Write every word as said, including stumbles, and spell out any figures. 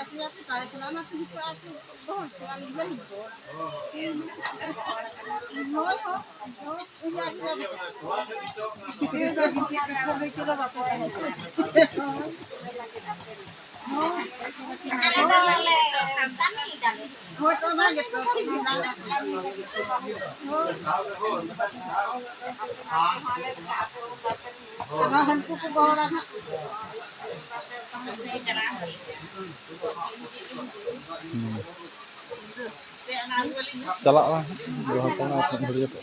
ᱟᱯᱮ ᱟᱯᱮ ᱛᱟᱦᱮᱸ ᱠᱟᱱᱟ, ᱚᱱᱟ ᱛᱮᱜᱮ ᱛᱚ ᱟᱯᱮ ᱫᱚᱦᱚ ᱦᱚᱪᱚ ᱟᱞᱮ ᱵᱟᱹᱞᱤᱧ ᱫᱚᱦᱚ᱾ ᱦᱳᱭ, ᱦᱳᱭ, ᱦᱳᱭ, ᱤᱭᱟᱹ ᱟᱯᱮ ᱟᱯᱮ᱾ ᱤᱭᱟᱹ ᱫᱚ ᱟᱹᱰᱤ ᱪᱮᱫ ᱠᱟᱛᱷᱟ ᱞᱟᱹᱭ ᱠᱮᱫᱟ, ᱵᱟᱯᱮ ᱛᱟᱦᱮᱸ ᱠᱟᱱᱟ᱾ ᱦᱳᱭ᱾ ᱦᱳᱭ᱾ ᱦᱳᱭ, ᱛᱚ ᱚᱱᱟ ᱜᱮᱛᱚ, ᱴᱷᱤᱠ ᱜᱮ ᱵᱟᱝ ᱠᱟᱹᱢᱤ᱾ ᱦᱳᱭ᱾ ᱟᱨ ᱦᱟᱹᱱᱠᱩ ᱠᱚ ᱜᱚᱦᱚᱲᱟ ᱦᱟᱸᱜ᱾ ᱦᱩᱸ᱾ ᱪᱟᱞᱟᱜ ᱟᱞᱟᱝ ᱦᱟᱸᱜ, ᱨᱚᱦᱚᱭ ᱛᱟᱵᱚᱱᱟ ᱟᱨ ᱢᱤᱫ ᱜᱷᱟᱹᱲᱤ ᱠᱟᱛᱮ᱾